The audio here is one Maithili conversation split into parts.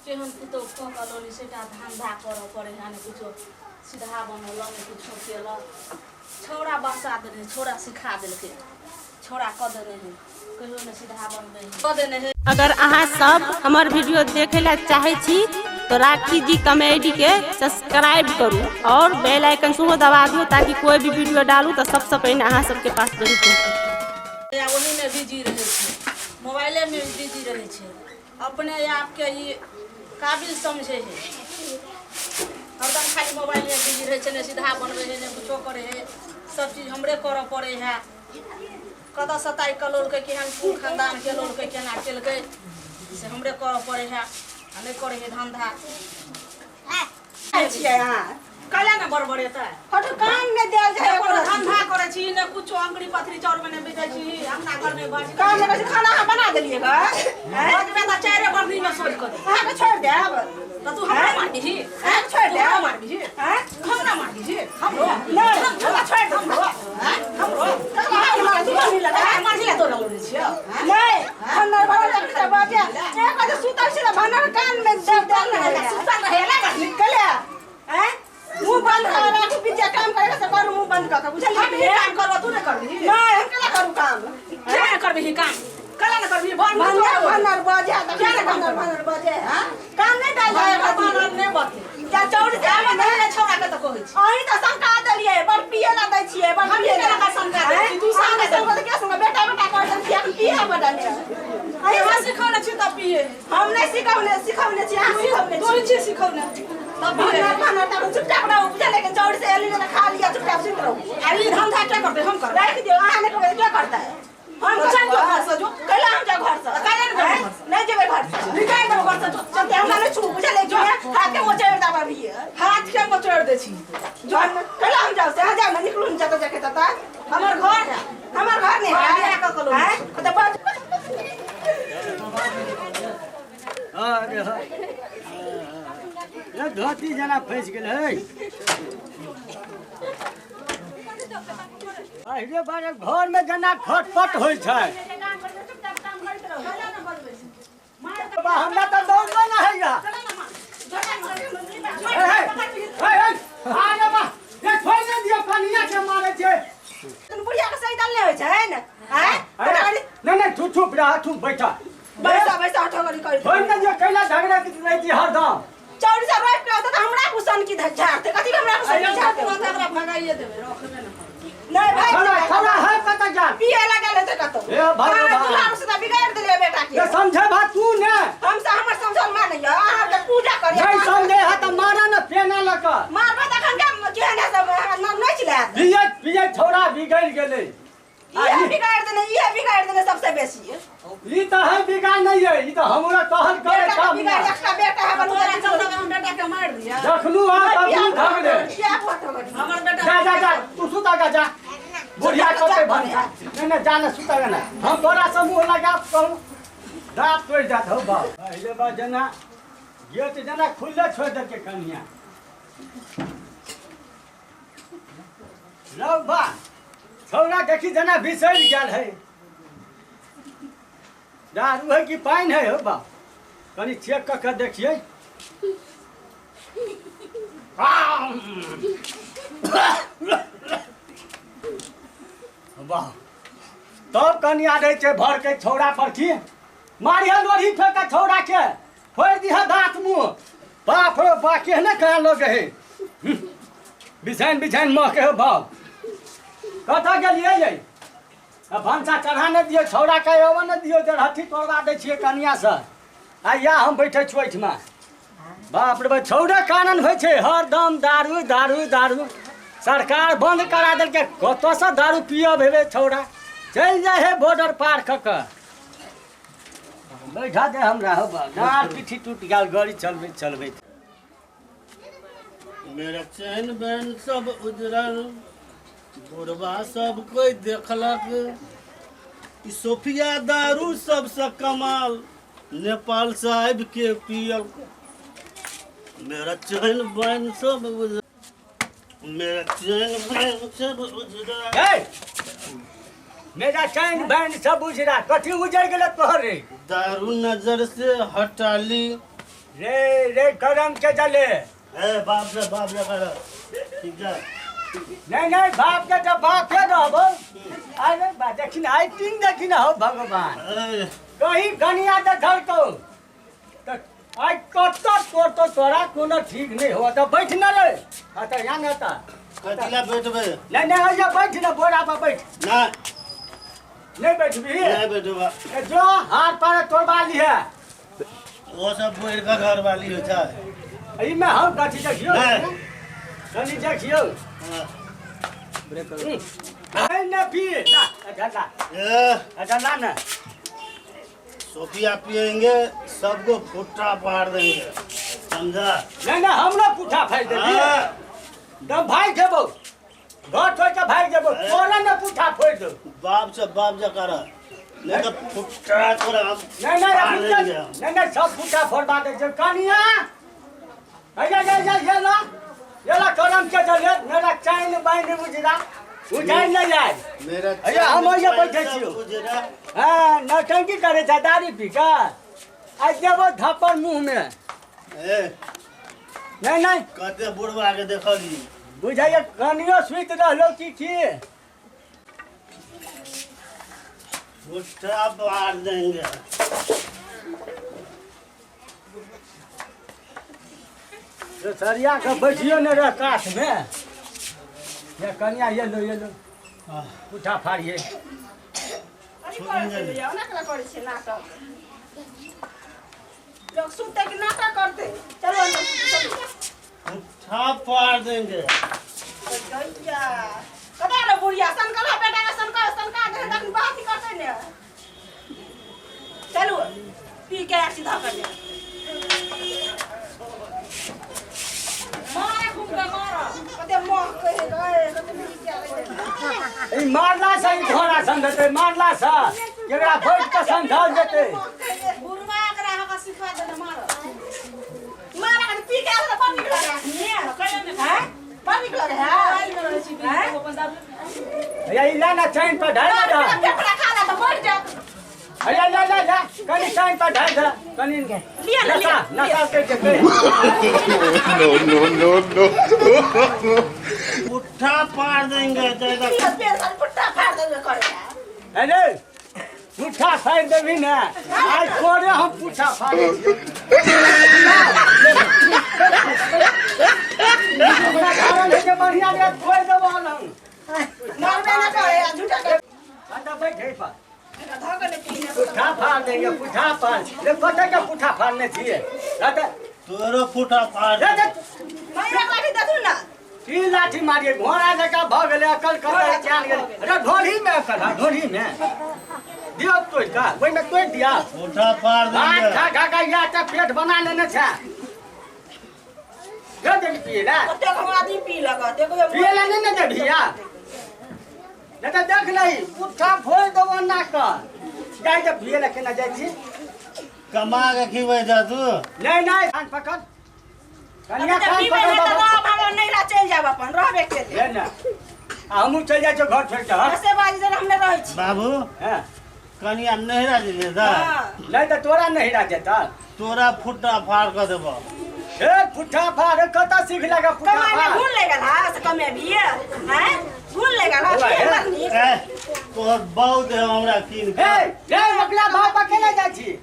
केहन पुतहु कऽ कऽ लौली सेटा धन्धा करऽ पड़ै है ने किछो सीधा बनौलक ने किछो केलक छौड़ा बसा देने छौड़ा सिखा देलकै छौड़ा कऽ देने है कहियो ने सीधा बनबै है कऽ देने है। अगर अहाँ सब हमर वीडियो देखे ला चाहे छी तो राखी जी कॉमेडी के सब्सक्राइब करू और बेल आइकन सेहो दबा दियौ ताकि कोई भी वीडियो डालू तो सबसे पहिने अहाँ सबके पास जरूर पहुँचे। या ओहीमे बिजी रहै छै, मोबाइलेमे बिजी रहै छै। अपने आपके ई काबिल समझै है, हरदम खाली मोबाइलमे बिजी रहै छै। नहि सीधा बनबै है, नहि कुछो करै है, सब चीज हमरे करऽ पड़ै है। कतऽ सताइ कऽ लौलकै, केहन कुल खानदानके लौलकै, केना केलकै से हमरे करऽ पड़ै है आ नहि करै है धन्धा। छियै अहाँ कले ने बड़बड़ेतै। हट, कान नहि देल जाय। कोनो धन्धा करै छी ने कुछो, अंगड़ी पथरी चाउरमे नहि बेचै छी, अंगना घरमे बाजी। कान नहि करै छी, खाना अहाँ बना देलियै ग? बजबै तऽ चारिे बर्नीमे सोझ कऽ देबै। अहाँके छोड़ि देब? तऽ तू हमरा मारबिही? अहाँके छोड़ि तू देब? हमरा मारबिही? आँय? तू हमरा मारबिही? हमरो? नहि, हमरा छोड़ि देब। हमरो? आँय? हमरो? अहाँके मारै छी, मम्मी लग। मारही लए तोरा लौड़ै छियौ? नहि, हम नहि भरल तखन तऽ बाजे। एक बजे सुतल छी तऽ भनर कानमे दर्द देल रहै। सुतल रहै ला बर्नी। कले आँय, मुँह बंद कऽ राखू। बीचे काम करे से करू, मुँह बंद कऽ के, बुझलियै? हम ही काम करबो, तू नहि करबिही। नहि, हम केना करू काम? किया नहि करबिही काम? कला नहि करबिही? बड़ भनर भनर बजे किया तखन नहि काम भनर करबै? भनर बजे हँ, काम नहि डाल जाय। भनर नहि बजतै। जा चौड़ से आबै नहि, छौड़ा के तऽ कहै छी। अहीं तऽ शंका देलियै, बड़ पिए ला दै छियै, बड़ हम पिए केना ला शंका दै छी? तू शंका शंका के शंका बेटा बेटा कर दै छियै, हम पिए बदल अहीं। अहाँ सिखौने छी तऽ पिए। हम नहि सिखौने सिखौने छी, अहाँ सिखौने तू छी। छी सिखौने तब पिए। भनर भनर तब चुपचाप रहू, बुझलियै? कि चौड़ से एली ने खा लिअ, चुपचाप सुति रहू। आ ई धंधा के करतै? हम करबै। राखि दियौ, अहाँ नहि करबै के करतै? हम चल जो घर से, जो। कैला हम जाउ घर से? कैला नहि जेबै घर से? नहि जेबै घर से। निकालि देबो घर से, जो। चलते हमरा नहि छू, बुझलियै? कि हाथ के मोचड़ि देब अभी। हाथ के मोचड़ि दै छी। जो, कैला हम जाउ से? अहाँ जाउ ने, निकलू ने जतऽ जाके ततऽ। हमर घर है। हमर घर नहि घर है। नहि कऽ कऽ आँय? तऽ बज अरे हाँ। ये धोती जेना फँसि गेल है। अरे बारे, घरमे जेना खटपट होइ छै। बा, हमरा तऽ दौड़लो ना होइया। हे, हे, हे, हे, अरे बा, ये छोड़ि नहि दियौ, कनिया के मारै छै। तून बुढ़िया के सही दल नहि होइ छै ने? आँय? अरे, नहि नहि, चुप चुप रह, चुप बैठा। बैसा बैसा हटो करी। छोड़ि नहि दियौ, कैला झगड़ा रहै छी हरदम? चौड़ी से रोपि के औतै तऽ हमरा कुसन की झाड़तै? कथी के हमरा कुसन की झाड़तै? ओकरा भगाइए देबै, रखबे नहि करबै। नहि भाइ। छोड़ा छोड़ा है, कतऽ जा? पिए लगल हेतै कतौ। हे भगवान। दुलारू से तऽ बिगाड़ि देलियै बेटा के। ये समझे भा तू ने। हम से हमर समझल मानैया? अहाँ के पूजा करियै। नहीं समझे है तऽ मारा ने पेना लऽ कऽ। मारबै तखन के केहन है सब नहि चलायत। पिए पिए छौड़ा बिगड़ि गेलै। इहे बिगाड़ि देने, इहे बिगाड़ि देने सबसे बेसी। ई तऽ है बिगाड़ नहीं है, ई तऽ हमरा कहल करे बेटा के काम। बिगाड़ि एकटा बेटा है बनू। तोरा चलते हम बेटा के मारि दिया। जखनू हम तखनू झगड़े। हमर बेटा। जा जा जा, तू सुता गा, जा। बुढ़िया कते भनसा नहीं नहीं, जा ना, सुता गा ना। हम तोरा से मुंह लगा कहूँ दाँत तोड़ि जात हौ बाप। पहिले बा जेना गेट जेना खुलले छोड़ि देलकै कनिया। रौ बा, छौड़ा देखी जेना बिसरि गेल है। दारू है कि पानि है? हौ बा, कनि चेक कऽ के देखियै। वाह, तब कनिया रहै छै भर के छौड़ा पर की मारिह लोढ़ी फेंक के छौड़ा के फोड़ि दिह दाँत मुँह। बाप रे बा, केहने कहाँ लोग है, बिछाइन बिछाइन महके हो। बाप, कतऽ गेलियै यै? आ भनसा चढ़ा नहि दियौ छौड़ा के, अबऽ नहि दियौ, जरहठी तोड़वा दै छियै कनिया से। आ या हम बैठे छी ओहिठमा। बाप रे बाप, छौड़े कानन होइ छै हरदम दारू दारू दारू। सरकार बंद करा देलकै, कतऽसँ दारू पियब हेबै? छौड़ा चलि जाइ है बॉर्डर पार कऽ कऽ। बैठा दे हमरा हौ बा, डाँड़ पिट्ठी टूटि गेल गाड़ी चलबैत चलबैत। मेरा चैन बैन सब उजरल, बुढ़वा सब कोई देखलक। ई सोफिया दारू सबसे कमाल, नेपाल से आबि के पियल। मेरा चैन बैन सब उजरल, मेरा चैन बैन सब उजरल। हे, मेरा चैन बैन सब उजरा, कथी उजर गेलै तोहर रे? दारू नजर से हटा ली। रे रे गरम के जले। ए बाप रे बाप रे कर, ठीक है। नहीं नहीं, बाप के जब बाप के रहबो। अरे बा देखिन एक्टिंग देखिन हो भगवान। ए, कहीं गनिया देखल को तो आइ कत तोर तो तोरा कोनो ठीक नहीं हो तो बैठ न रे। हाँ तो यहाँ न ता। कथिला बैठबे? नहीं नहीं, आइया बैठ न, बोरा पर बैठ। ना। नहीं बैठबी? नहीं बैठबा। ए, जो हाथ पार तोड़बा ली है। वो सब बोर का घर वाली हो छै। एहिमे हम कथी देखियौ? नहीं। कनी देखियौ। हाँ। नहीं न पी ला, अच्छा ला। ए, अच्छा ला ना। सोफिया पियेंगे, सबको फुट्टा पार देंगे, समझा? नहीं नहीं, हमरो पुठा फाड़ि देबी। हाँ। दम भागि जेबौ, घर छोड़ि कऽ भागि जेबौ, तोरा ने पुठा फोड़ि दौ। बाप से बाप से कर, नहीं तो फुट्टा तोरा हम नहीं नहीं, पार अभी देंगे हम। नहीं नहीं, सब पुठा फोड़बा दै छै। कनिया, अरे ये ये ये ला, ये ला करम के जले मेरा चैन बाइन बुझरा बुझाइ नहीं आयल। मेरा अरे हम ओइया बैठे सब छियौ। उजरा। हाँ, नौटंकी करे छै दारू पी कऽ, आइ देबो धप्पड़ मुँह में। ए, नहीं नहीं। कते बुढ़वा के देखली। बुझाइए कनियो सुति रहलो की की। फुट्टा पार देंगे। सरिया के बैठियो ने रह काठ में। ये कनिया ये लो, ये लो, पुठा फाड़िए। कथी करै छै भैया? ओना केना करै छियै नाटक? लोक सुतै कि नाटक करतै? चलू अंदर सुतू, चलू। फुट्टा पार देंगे। गैया कतऽ रे बुढ़िया? सनकला बेटा के सनका सनका दे, तखन बात करतै ने। चलू पी के सीधा कर ले। मारे घूम के मारो। कते मोह कहे गए, कते नीक लगै। ई मारला से ई घोड़ा समझेतै, मारला से एकरा बैठ के समझाओल जेतै। बुढ़वा एकरा अहाँके सिखा देने मारो। मारा के पी के आयल तऽ बड़ नीक लगै है। हैं? बड़ नीक लगै है। मोबाइल में रहै छी बिजी, अपन दारू। भैया ई ला ना, चैन पर ढाल दारू दे। पी के फेफड़ा खा ला तऽ मरि जायत। भैया ला ला ला, कनी चैन पर ढाल दे कनी। लिअ ने, नशा लिअ। नशा के जेतै। No, no, no, no. पुट्ठा पार देंगे ज्यादा। लिअ, पेड़ साल पुट्टा फाड़ देबे करे। अरे पुठा फाड़ि देबही ने, आइ तोरे हम पुठा फाड़ै छियौ। ओकरा कारण होइ छै बढ़िआँ जकाँ तोड़ि देबौ अलग। मारबे ने करे आ झूठा के। अंदर बैठ है पर। एकरा धऽ के ने पीने। पुठा फाड़ देंगे, पुठा फाड़ ले। कते के पुठा फाड़ने छियै? रहते। तोरो फुटा फाड़। रे रे, मारि एक लाठी देथुन ने। की लाठी मारिए? घोड़ा जकाँ भऽ गेलै, अकल कतऽ चैन गेलै। अरे ढोढ़ीमे अकल है, ढोढ़ीमे दियौ तोड़ि कऽ, ओहिमे तोड़ि दिअ। फुटा फाड़ भात देंगे। खा खा कऽ इएह तऽ पेट बना लेने छै। दे देली पिए ला। ओतेक हम आदमी पी लगत एक बेर। पिए ला नहि ने देबही आ, नहि तऽ देख लही, पुट्ठा फोड़ि देबो ना कऽ। जाइ तऽ पिए ला केना जाइ छी? कमा के खिबै जा तू। नहीं नहीं, कान पकड़ कनिया, अभी तऽ कान पीबै पकड़ नहि तऽ बाबा। रहब, हम नैहरा चलि जायब, अपन रहबे के ले ने, आ हमहूँ चलि जाइ छियौ घर छोड़ि कऽ। दसे बाजी जन हम नहि रहै छी। बाबू। हँ। कनिया नैहरा जेतै तऽ? हँ। नहि तऽ तोरा नहिरा जेतऽ। तोरा फुट्टा फाड़ कऽ देबो। हे पुट्ठा फाड़ कतऽ सीख लगा पुट्ठा कमाइ में फाड़? घून ले गेल हा से कमेबी हैं, घून ले गेल हा। बौआ, हे। बड़ नीक। ए, तोहर बहुत है हमरा कीन हे के। रे, अपना बाप पर केना जाइ छी?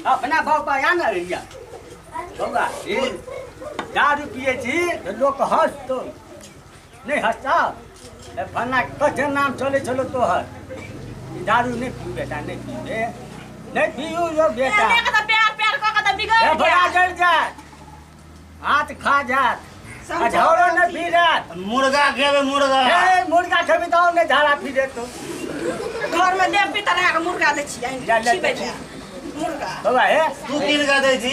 अपना बाप पर आ ने रहिया। बौआ, हे दारू पिए छी तऽ लोक हँसतो नहि? हँसता? ए फन्ना कते नाम चलै छलो तोहर। ई दारू नहि पी बेटा, नहि पीबे, नहि पीयू यौ बेटा। एने के तऽ प्यार प्यार कऽ के तऽ बिगड़ि ए भरा गेल। जरि जायत, हाथ खा जायत आ झाड़ो नहि फिरत। मुर्गा खेबै मुर्गा। हे मुर्गा खेबी तऽ आओर नहि झाड़ा फिरे तो। घर में देव पितर के मुर्गा दै छियै? ले, ले, छिबै ले मुर्गा। बौआ हे। तू कीन के दै छी?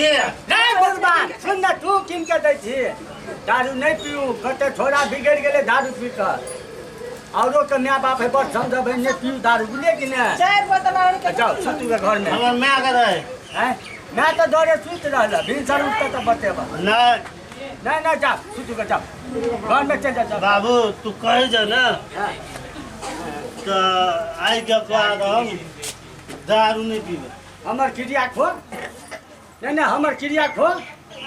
नहीं भगवान, सुन ने, तू कीन के दै छी? दारू नहि पीऊ, कते छोड़ा बिगड़ि गेलै दारू पी कऽ। औरो के माय बाप है, बड़ समझबै, नहि पीऊ दारू, बुझलियै कि नहि? चारि बोतल आनि के। जाओ सुतू के घर में। हमर माय के रहै। हैं, मैं तऽ डरे सुति रहल, भिनसर उठते तऽ बतेब। नहि। नहीं नहीं, जा सुतू के, जाओ घर में चल जा, जाओ। बाबू, तू कहै छ ने हाँ। तऽ आइ के बाद हम दारू नहि पीबै। हमर क्रिया खो। नहीं नहीं, हमर क्रिया खो।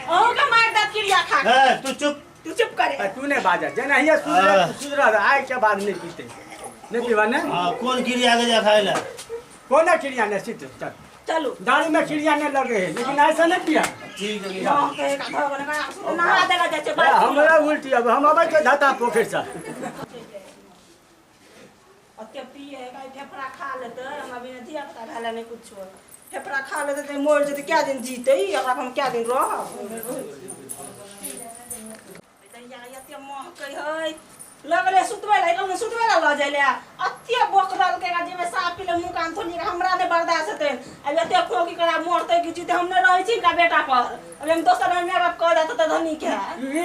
अहूँ के मार दत क्रिया खा के। ए तू चुप। तू चुप करे। आ, तू नहीं बाजा जेनाहिए सुधरल सुधरल आइ के बाद नहीं पीते नहीं पीबा ने। हां कोन क्रिया के जा खाइला? कोना क्रिया नहीं सीट चल चलू। दारू में क्रिया नहीं लगे है लेकिन ऐसा नहीं पिया। ठीक है। हाँ, के एक आधा बने का नहा देला जाइ छै। ए, हमरा उल्टी अब हम अबै के धता पोखरि से। ओते पिए है काहे फेफड़ा खा लेतै हम अभी धिया पुता भेलै नहि कुछो फेफड़ा खा लेतै तऽ मरि जेतै क्या दिन जीतै ओकरा हम क्या दिन रहब। दैया एते महकै है लगले सुतबै ला एकदम सुतबै ला लऽ जाइ ला अते बोकरल के जेबै साफ पीले मुँह कान थोनी हमरा नहि बर्दाश्त हेतै। अब एते खोकी करा मरतै कि जीतै हम नहि रहै छी हिनका बेटा पर अब हम दोसर माय बाप कह देतै तऽ धनी के ई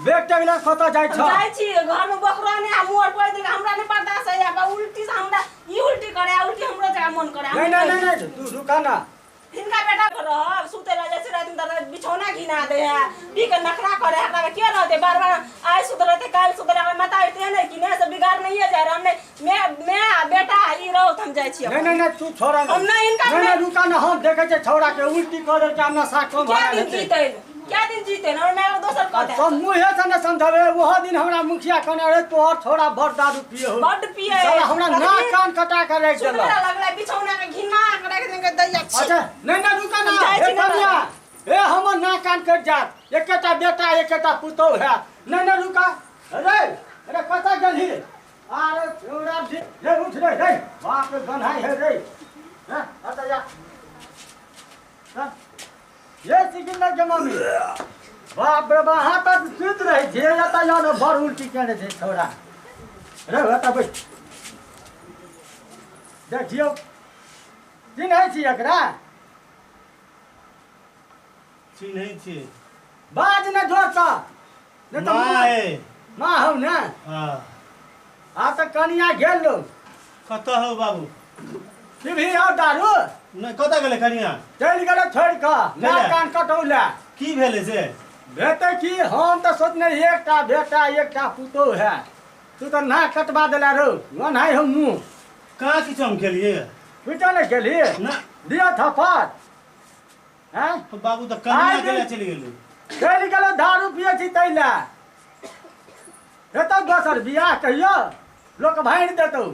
बेग टंगला कतऽ जाइ हम छ? जाइ छी घर में बोकरो ने आ मोर पड़ि देलकै हमरा नहि बर्दाश्त होइए बा उल्टी से हमरा ई उल्टी करे आ उल्टी हमरो जगह मन करे। नहीं नहीं नहीं नहीं तू रुका ना। हिनका बेटा पर रहब सुतै ला जाइ छै रातिमे तऽ बिछौना घिना दै है पी के नखरा करे है हमरा के रहतै बार बार आइ सुधरतै काल्हि सुधरतै हमर माता होइते नहि कि नहि से बिगाड़ नहिए जाइ रहै हम नहि मैं आ बेटा ई रहू तऽ हम जाइ छी। नहीं नहीं नहीं तू छोड़ा हम नहीं इनका नहीं नहीं रुका ना हम देखै छै छौड़ा के उल्टी कऽ देलकै आ नशा कम क्या भऽ दिन गेल जीतै क्या दिन जीतै हमर माय दोसर कऽ दे सब मुँहे से ने समझावे ओहो दिन हमरा मुखिया कहने रहे तोहर छोड़ा बड़ दारू पिए हो बड्ड पिए साला हमरा नाक कान कटा के राखि सुतबै देलक। ला लगलै बिछौना के घिना के राखि देलकै दैया छी। अच्छा नहीं नहीं रुका ना हम जाइ हे छी ना। कनिया हे हमर नाक कान कटि जायत एकेटा बेटा एकेटा पुतोहु है। नहीं नहीं रुका अरे अरे कतऽ गेलही? अरे छौड़ा रे उठ रे रे बाप रे गन्हाइ है रे हैं अतऽ जा हैं? ये सिकंदर के मम्मी बाप रे बा अहाँ तऽ सुति रहै छियै एतऽ जाउ ने बड़ उल्टी केने छै छौड़ा रे एतऽ बैठ देखियौ चिन्है छी एकरा? चिन्है छी। बाज ने जोरसँ नहि तऽ माँ ए। माँ हौ ने। हां आ तऽ कनिया गेल लो। कतऽ हौ बाबू? पीबही हौ दारू? नहि कतऽ गेलै कनिया? चलि गेलै छोड़ि कऽ नाक कान कटौला। की भेलै से? भेटै की हम तऽ सोचने रही एकटा बेटा एकटा पुतोहु है तू तऽ नाक कटबा देला रौ ओनाहि हौ मुँह। कहाँ किछु हम खेलियै? किछो नहि खेलही? ना। दिअ थप्पड़। हैं बाबू तऽ कनिया गेलै चलि गेलै। चलि गेलै दारू पियै छी ताहि लए हेतौ दोसर बियाह कहियो लोक भाँड़ि देतौ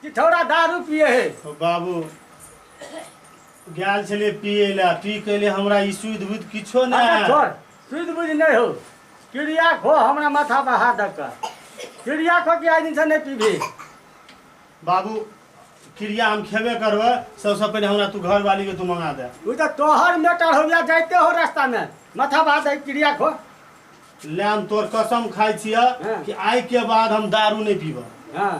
कि छौड़ा दारू पिए है। बाबू गेल छलियै पियै लए पी के एलियै हमरा ई सुधि बुधि किछो नहि। छोड़ सुधि बुधि नहि हौ क्रिया खो हमरा माथा पर हाथ दऽ कऽ क्रिया खो कि आइ दिनसँ नहि पीबही। बाबू क्रिया हम खेबे करबै सबसँ पहिले हमरा तू घरवाली के तू मंगा दे। ओ तऽ तोहर मेटर हो गया जाइते हो रास्ता में माथा पर हाथ दऽ क्रिया खो। ले हम तोर कसम खाइ छियै कि आइ के बाद हम दारू नहि पीबऽ। हाँ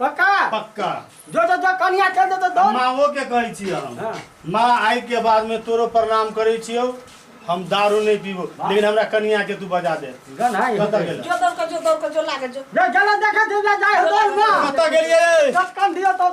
पक्का? पक्का। जो जो जो कनिया चल दे तो माँओ के कहै छियै हम। हाँ। माँ आइ के बाद में तोरो प्रणाम करै छियौ हम दारू नहीं पीबो लेकिन हमरा कनिया के तू बजा दे। कतऽ गेलै? जो दौड़ के जो दौड़ के जो लागे जो जो गेलै देखै छी जाय हो दौड़ ना। कतऽ गेलियै? चटकन दियौ तो।